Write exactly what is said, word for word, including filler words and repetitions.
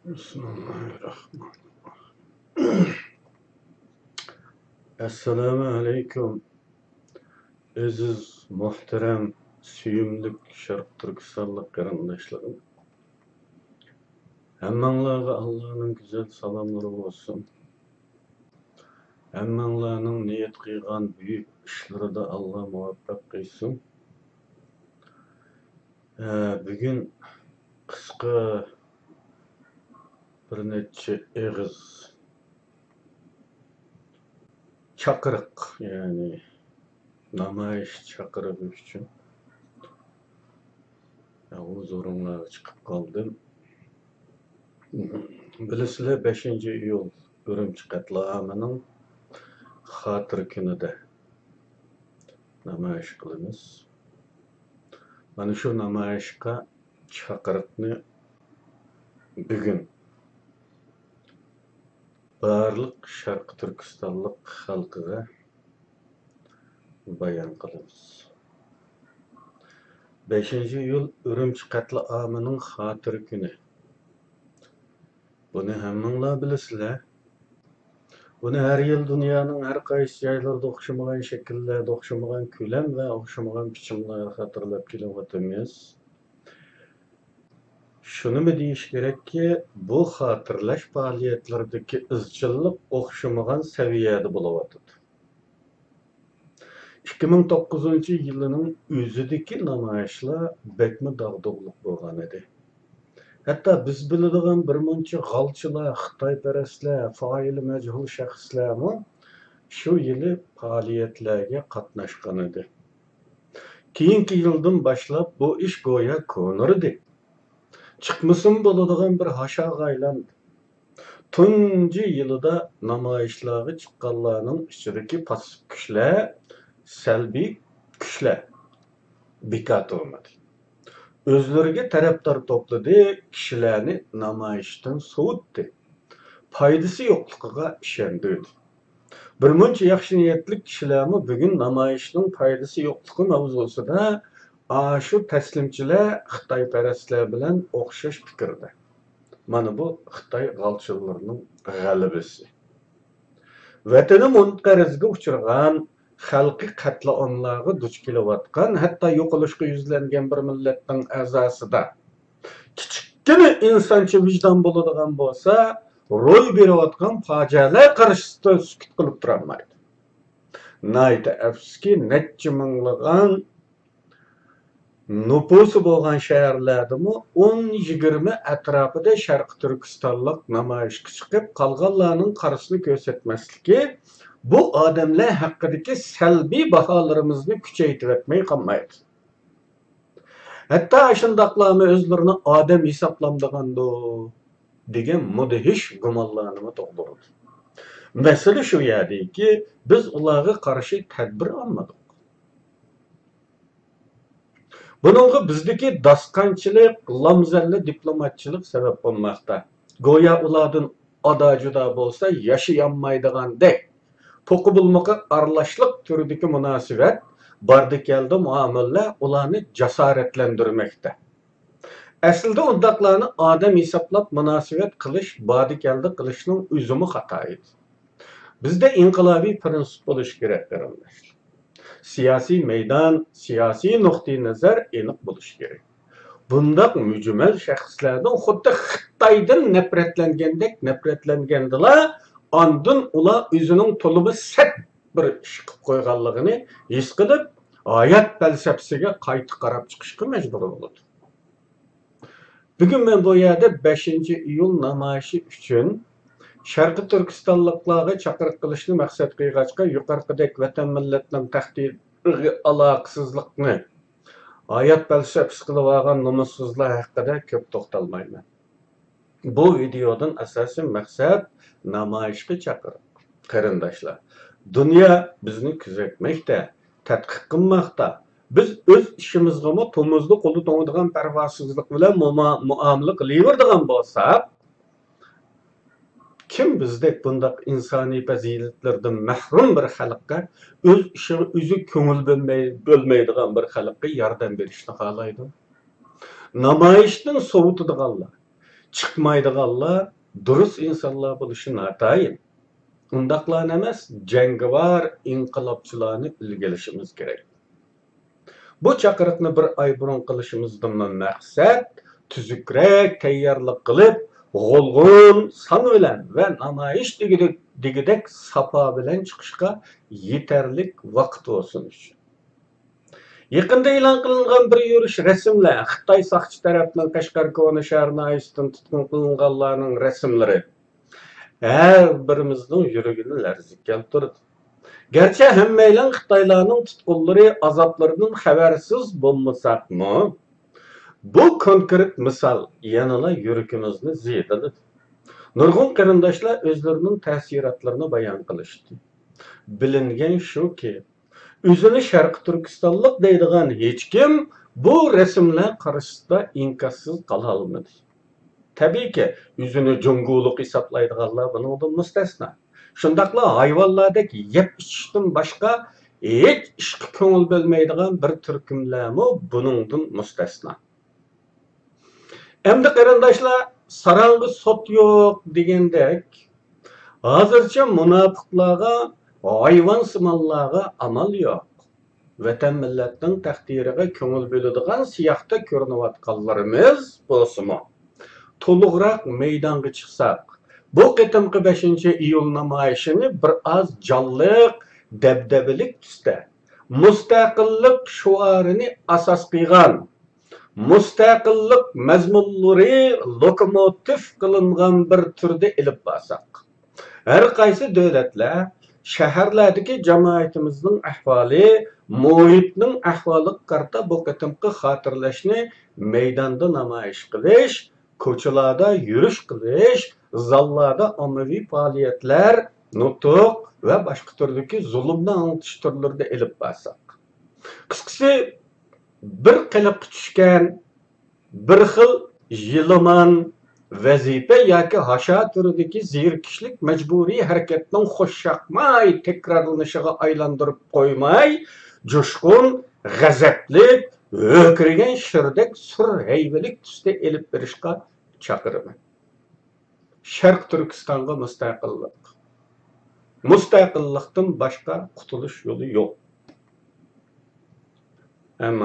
بىسمىللاھىرراھمانىرراھىم. ئەسسالامۇ ئەلەيكۇم، ئەزىز، مۇھتەرەم، سۆيۈملۈك شەرقىي تۈركىستانلىق قېرىنداشلىرىم. ھەممەڭلارغا ئاللانىڭ گۈزەل سالاملىرى بولسۇن. ھەممەڭلارنىڭ نىيەت قىلغان بۈيۈك ئىشلىرىدا ئاللا مۇۋەپپەق قىلسۇن. ھە، بۈگۈن قىسقا بىر نەچچە ئېغىز چاقىرىق، يەنى نامايىش چاقىرىقى ئۈچۈن ھۇزۇرۇڭلارغا چىقىپ قالدىم. بىلىسىلەر، بەشىنچى ئىيۇل ئۈرۈمچى قەتلىئامىنىڭ خاتىرە كۈنىدە نامايىش قىلىمىز. مانا شۇ نامايىشقا چاقىرىقنى بۈگۈن بارلىق شەرقىي تۈركىستانلىق خەلقىگە بايان قىلىمىز. بەشىنچى ئىيۇل ئۈرۈمچى قەتلىئامىنىڭ خاتىرە كۈنى. بۇنى ھەممىڭلار بىلىسىلەر. بۇنى ھەر يىل دۇنيانىڭ ھەر قايسى جايلىرىدا ئوخشىمىغان شەكىللەردە، ئوخشىمىغان كۆلەم ۋە ئوخشىمىغان پىچىملاردا خاتىرىلەپ كېلىۋاتىمىز. شۇنىمۇ دېيىش كېرەككى، بۇ خاتىرىلەش پائالىيەتلىرىدىكى ئىزچىللىق ئوخشىمىغان سەۋىيەدە بولۇۋاتىدۇ. ئىككى مىڭ توققۇزىنچى يىلىنىڭ ئۆزىدىكى نامايىشلار بەكمۇ داغدۇغىلىق بولغان ئىدى. ھەتتا بىز بىلىدىغان بىر مۇنچە غالچىلار، خىتايپەرەسلەر، فائىلى مەجھۇل شەخسلەرمۇ شۇ يىلى پائالىيەتلەرگە قاتناشقان ئىدى. كېيىنكى يىلدىن باشلاپ بۇ ئىش گويا كونىرىدى. چىقمىسىمۇ بولىدىغان بىر ھاشاغا ئايلاندى. تۇنجى يىلىدا نامايىشلارغا چىققانلارنىڭ ئىچىدىكى پاسسىپ كۈچلەر، سەلبىي كۈچلەر بىكار تۇرمىدى. ئۆزلىرىگە تەرەپدار توپلىدى، كىشىلەرنى نامايىشتىن سوۋۇتتى. پايدىسى يوقلۇقىغا ئىشەندۈردى. بىرمۇنچە ياخشى نىيەتلىك كىشىلەرمۇ بۈگۈن نامايىشنىڭ پايدىسى يوقلۇقى مەۋزۇسىدا ئاشۇ تەسلىمچىلەر، خىتايپەرەسلەر بىلەن ئوخشاش پىكىردە. مانا بۇ خىتاي غالچىلىرىنىڭ غەلىبىسى. ۋەتىنى مۇنقەرزگە ئۇچرىغان، خەلقى قەتلىئاملارغا دۇچ كېلىۋاتقان، ھەتتا يوقىلىشقا يۈزلەنگەن بىر مىللەتنىڭ ئەزاسىدا كىچىككىنە ئىنسانچە ۋىجدان بولىدىغان بولسا، روي بېرىۋاتقان پاجىئەلەر قارشىسىدا سۈكۈت قىلىپ تۇرالمايدۇ. ناھايىتى ئەپسۇسكى، نەچچە مىڭلىغان نوپۇسى بولغان شەھەرلەردىمۇ ئون يىگىرمە ئەتراپىدا شەرقىي تۈركىستانلىق نامايىشقا چىقىپ، قالغانلارنىڭ قارىسىنى كۆرسەتمەسلىكى بۇ ئادەملەر ھەققىدىكى سەلبىي باھالىرىمىزنى كۈچەيتىۋەتمەي قالمايدۇ. ھەتتا ئاشۇنداقلارمۇ ئۆزلىرىنى ئادەم ھېسابلامدىغاندۇ دېگەن مۇدھىش گۇمانلارنىمۇ تۇغدۇرىدۇ. مەسىلە شۇ يەردىكى، بىز ئۇلارغا قارشى تەدبىر ئالمىدۇق. بۇنىڭغا بىزدىكى داستانچىلىق، لامزەللە دىپلوماتچىلىق سەۋەب بولماقتا. گويا ئۇلاردىن ئادا-جۇدا بولسا ياشىيالمايدىغاندەك، توقۇ بولمىقى ئارىلاشلىق تۈرىدىكى مۇناسىۋەت، باردى-كەلدى مۇئامىلىلەر ئۇلارنى جاسارەتلەندۈرمەكتە. ئەسلىدە ئۇنداقلارنى ئادەم ھېسابلاپ مۇناسىۋەت قىلىش، باردى-كەلدى قىلىشنىڭ ئۆزىمۇ خاتا ئىدى. بىزدە ئىنقىلابىي پىرىنسىپ بولۇشى كېرەك، قېرىنداشلار. سىياسىي مەيدان، سىياسىي نۇقتىئى نەزەر ئېنىق بولۇشى كېرەك. بۇنداق مۈجمەل شەخسلەردىن خۇددى خىتايدىن نەپرەتلەنگەندەك نەپرەتلەنگەندىلا، ئاندىن ئۇلار ئۆزىنىڭ تولىمۇ سەت بىر ئىش قىلىپ قويغانلىقىنى ھېس قىلىپ، ھايات پەلسەپىسىگە قايتا قاراپ چىقىشقا مەجبۇر بولىدۇ. بۈگۈن مەن بۇ يەردە بەشىنچى ئىيۇل نامايىشى ئۈچۈن شەرقىي تۈركىستانلىقلارغا چاقىرىق قىلىشنى مەقسەت قىلغاچقا، يۇقىرىقىدەك ۋەتەن مىللەتنىڭ تەقدىرىگە ئالاقىسىزلىقنى، ھايات پەلسەپىسى قىلىۋالغان نومۇسسىزلار ھەققىدە كۆپ توختالمايمەن. بۇ ۋىدېيودىن ئاساسىي مەقسەت نامايىشقا چاقىرىق. قېرىنداشلار، دۇنيا بىزنى كۆزەتمەكتە، تەتقىق قىلماقتا. بىز ئۆز ئىشىمىزغىمۇ تومۇزدا قولى توڭىدىغان پەرۋاسىزلىق بىلەن مۇما-، مۇئامىلە قىلىۋېرىدىغان بولساق، كىم بىزدەك بۇنداق ئىنسانىي پەزىلەتلەردىن مەھرۇم بىر خەلققە، ئۆز ئىشىغا ئۆزى كۆڭۈل بۆلمەي-، بۆلمەيدىغان بىر خەلققە ياردەم بېرىشنى خالايدۇ؟ نامايىشتىن سوۋۇتىدىغانلار، چىقمايدىغانلار دۇرۇس ئىنسانلار بولۇشى ناتايىن. ئۇنداقلارنى ئەمەس، جەڭگىۋار ئىنقىلابچىلارنى ئۈلگىلىشىمىز كېرەك. بۇ چاقىرىقنى بىر ئاي بۇرۇن قىلىشىمىزدىنمۇ مەقسەت، تۈزۈكرەك تەييارلىق قىلىپ، غۇلغۇن سان بىلەن ۋە نامايىش دېگۈدەك، دېگۈدەك ساپا بىلەن چىقىشقا يېتەرلىك ۋاقىت بولسۇن ئۈچۈن. يېقىندا ئېلان قىلىنغان بىر يۈرۈش رەسىملەر خىتاي ساقچى تەرەپنىڭ قەشقەر كونا شەھەر ناھىيەسىدىن تۇتقۇن قىلىنغانلارنىڭ رەسىملىرى ھەر بىرىمىزنىڭ يۈرىكىنى لەرزىگە كەلتۈردى. گەرچە ھەممەيلەن خىتايلارنىڭ تۇتقۇنلىرى، ئازابلىرىدىن خەۋەرسىز بولمىساقمۇ، بۇ كونكرېت مىسال يەنىلا يۈرىكىمىزنى زىيدىلىدى. نۇرغۇن قېرىنداشلار ئۆزلىرىنىڭ تەسىراتلىرىنى بايان قىلىشتى. بىلىنگەن شۇكى، ئۆزىنى شەرقىي تۈركىستانلىق دەيدىغان ھېچكىم بۇ رەسىملەر قارشىسىدا ئىنكاسسىز قالالمىدى. تەبىئىيكى، ئۆزىنى جۇڭگولۇق ھېسابلايدىغانلار بۇنىڭدىن مۇستەسنا. شۇنداقلا ھايۋانلاردەك يەپ ئىچىشتىن باشقا ھېچ ئىشقا كۆڭۈل بۆلمەيدىغان بىر تۈركۈملەرمۇ بۇنىڭدىن مۇستەسنا. ئەمدى قېرىنداشلار، ساراڭغا سوت يوق دېگەندەك، ھازىرچە مۇناپىقلارغا، ھايۋانسىمانلارغا ئامال يوق. ۋەتەن مىللەتنىڭ تەقدىرىگە كۆڭۈل بۆلىدىغان سىياقتا كۆرۈنۈۋاتقانلىرىمىز بولسىمۇ، تولۇقراق مەيدانغا چىقساق، بۇ قېتىمقى بەشىنچى ئىيۇل نامايىشىنى بىر ئاز جانلىق، دەبدەبىلىك تۈستە، مۇستەقىللىق شوئارىنى ئاساس قىلغان، مۇستەقىللىق مەزمۇنلىرى لوكوموتىپ قىلىنغان بىر تۈردە ئېلىپ بارساق، ھەر قايسى دۆلەتلەر شەھەرلەردىكى جامائىتىمىزنىڭ ئەھۋالى، مۇھىتنىڭ ئەھۋالىغا قارىتا بۇ قېتىمقى خاتىرىلەشنى مەيداندا نامايىش قىلىش، كوچىلاردا يۈرۈش قىلىش، زاللاردا ئاممىۋى پائالىيەتلەر، نۇتۇق ۋە باشقا تۈردىكى زۇلۇمنى ئاڭلىتىش تۈرلىرىدە ئېلىپ بارساق. قىسقىسى، بىر قېلىپقا چۈشكەن، بىر خىل يىلىمان ۋەزىپە ياكى ھاشا تۈرىدىكى زېرىكىشلىك مەجبۇرىي ھەرىكەتنىڭ خۇشياقماي تەكرارلىنىشىغا ئايلاندۇرۇپ قويماي، جۇشقۇن، غەزەپلىك، ھۆركىرىگەن شىردەك سۈر ھەيۋىلىك تۈستە ئېلىپ بېرىشقا چاقىرىمەن. شەرقىي تۈركىستانغا مۇستەقىللىق. مۇستەقىللىقتىن باشقا قۇتۇلۇش يولى يوق. ئەمما